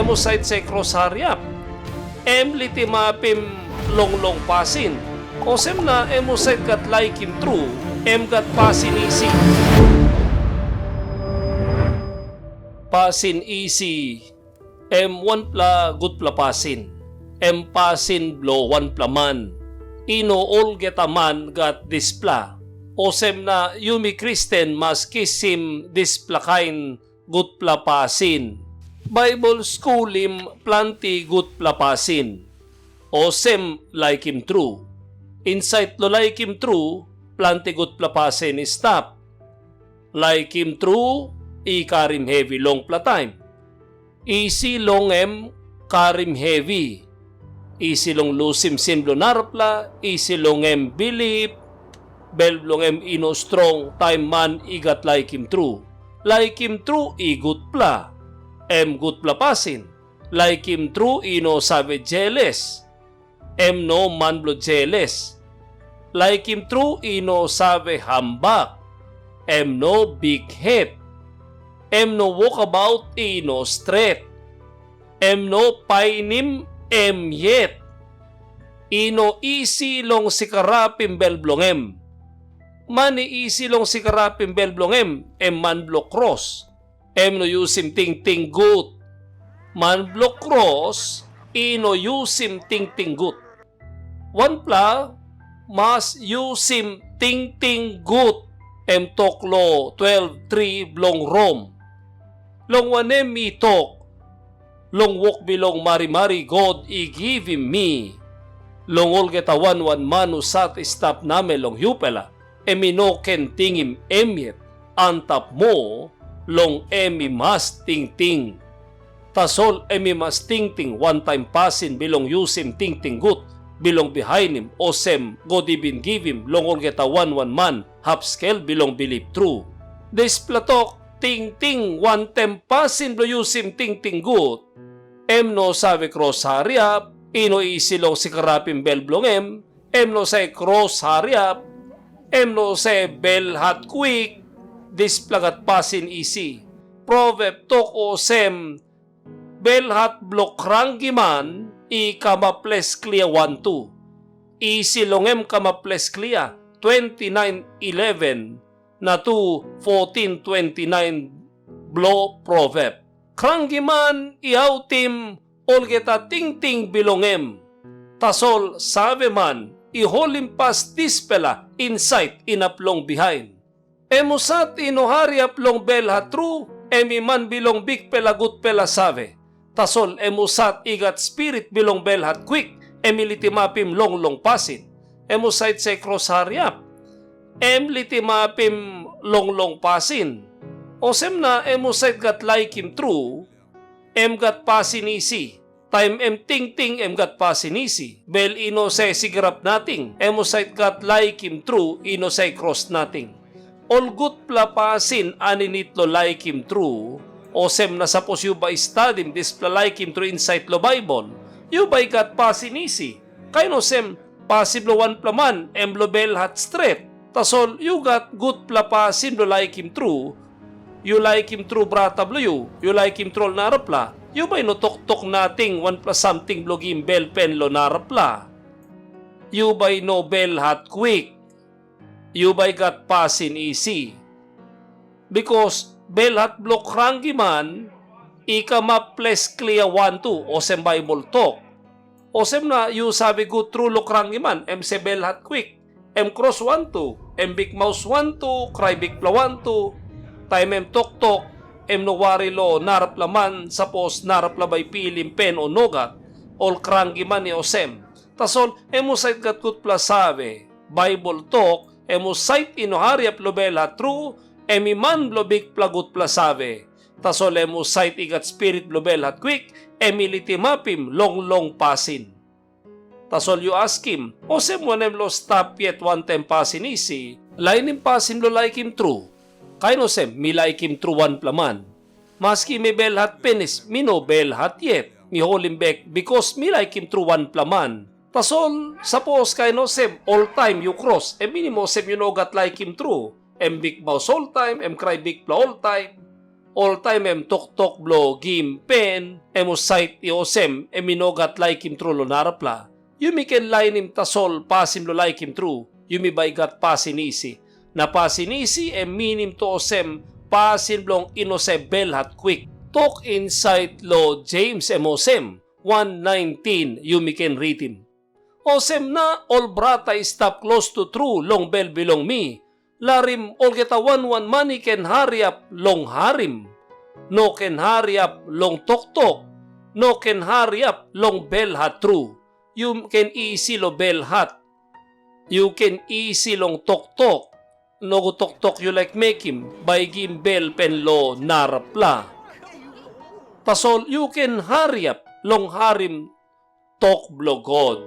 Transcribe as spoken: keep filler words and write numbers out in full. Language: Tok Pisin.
Em husat save kros hariap, em litimapim longlong pasin. Olsem na em husat gat laikim tru, em gat pasin isi. Pasin isi, em wanpela gutpela pasin. Em pasin bilong wanpela man. I no olgeta man gat dispela. Olsem na yumi Kristen mas kisim dispela kain gutpela pasin. Baibel skulim planti gutpela pasin. Olsem laikim tru. Insait long laikim tru, planti gutpela pasin i stap. Laikim tru i karim hevi longpela taim. Isi long em karim hevi. Isi long lusim sin bilong narapela, isi long em bilip, bel bilong em i no strong taim man i gat laikim tru. Laikim tru i gutpela, em gutpela pasin. Laikim tru i no save jeles, em no man bilong jeles. Laikim tru i no save hambak, em no bikhet, em no wokabaut i no stret, em no painim em yet. I no isi long sikarapim bel bilong em. Man i isi long sikarapim bel bilong em, em man bilong kros. Em no yusim tingting gut. Man bilong kros i no yusim tingting gut. Wanpela mas yusim tingting gut, em tok long twelve tri bilong Rom. Long wanem mi tok, long wok bilong marimari God i givim mi, long olgeta wan wan man husat i stap namel long yupela, em i no ken tingim em yet, antap moa, long em i mas tingting. Tasol em i mas tingting wantaim pasin bilong yusim tingting gut, bilong bihainim, olsem God i bin givim long olgeta wan wan man hap skel bilong bilip tru. Dispela tok, tingting wantaim pasin bilong yusim tingting gut, em no save kros hariap, i no isi long sikarapim bel bilong em, em no save kros hariap, em no save belhat kwik, dispela gat pasin isi. Provep tok olsem, belhat bilong kranki man i kamap ples klia wantu. Isi long em kamap ples klia, twenty nine eleven, na tu fourteen twenty nine bilong Provep. Kranki man i autim olgeta tingting bilong em. Tasol saveman i holimpas dispela insait inap long bihain. Em husat i no hariap long belhat tru, em i man bilong bikpela gutpela save. Tasol em husat i gat spirit bilong belhat kwik, em i litimapim longlong pasin. Em husat save kros hariap, em litimapim longlong pasin. Olsem na em husat gat laikim tru, em gat pasin isi. Taim em tingting em gat pasin isi, bel i no save sigarap nating, em husat gat laikim tru i no save kros nating. Ol gutpela pasin aninit long laikim tru, olsem na sapos yu bai stadim dispela laikim tru insait long Baibel, yu bai gat pasin isi. Kain olsem, pasin bilong wanpela man em bilong belhat stret. Tasol yu gat gutpela pasin bilong laikim tru. Yu laikim tru brata bilong yu, yu laikim tru ol narapela, yu bai no toktok nating wanpela samting bilong givim bel pen long narapela. Yu bai no belhat kwik. Yu bai gat pasin isi. Bikas belhat bilong kranki man i kamap ples klia wantu, olsem Baibel tok. Olsem na yu save gut tru long kranki man, em save belhat kwik, em kros wantu, em bikmaus wantu, krai bikpela wantu. Taim em toktok, em no wari long narapela man, sapos narapela bai i pilim pen o nogat, ol kranki man i olsem. Tasol em husat gat gutpela save, Baibel tok, em husat i no hariap long belhat tru, em i man bilong bikpela gutpela save. Tasol em husat i gat spirit bilong belhat kwik, em i litimapim longlong pasin. Tasol yu askim, olsem wanem long stap yet wantaim pasin isi, lainim pasin bilong laikim tru? Kain olsem, mi laikim tru wanpela man. Maski mi belhat pinis, mi no belhat yet. Mi holim bek, bikas mi laikim tru wanpela man. Tasol, sapos kain olsem, oltaim yu kros, em minim olsem yu no gat laikim tru. Em bikmaus oltaim, em krai bikpela oltaim. Oltaim em toktok bilong gim pen, em husat i olsem, em i no gat laikim tru long narapela. Yumi ken lainim tasol pasin bilong laikim tru, yumi bai i gat pasin isi. Na pasin isi em minim tu olsem pasin bilong i no save belhat kwik. Tok insait long Jems em olsem, wan naintin yumi ken ritim. Olsem na ol brata i stap klostu tru long bel bilong mi, larim olgeta wan wan man i ken hariap long harim. No ken hariap long toktok, no ken hariap long belhat tru. Yu ken isi long belhat. Yu ken isi long toktok. Nogut toktok yu laik mekim, bai i gim bel pen long narapela. Tasol yu ken hariap long harim tok bilong God.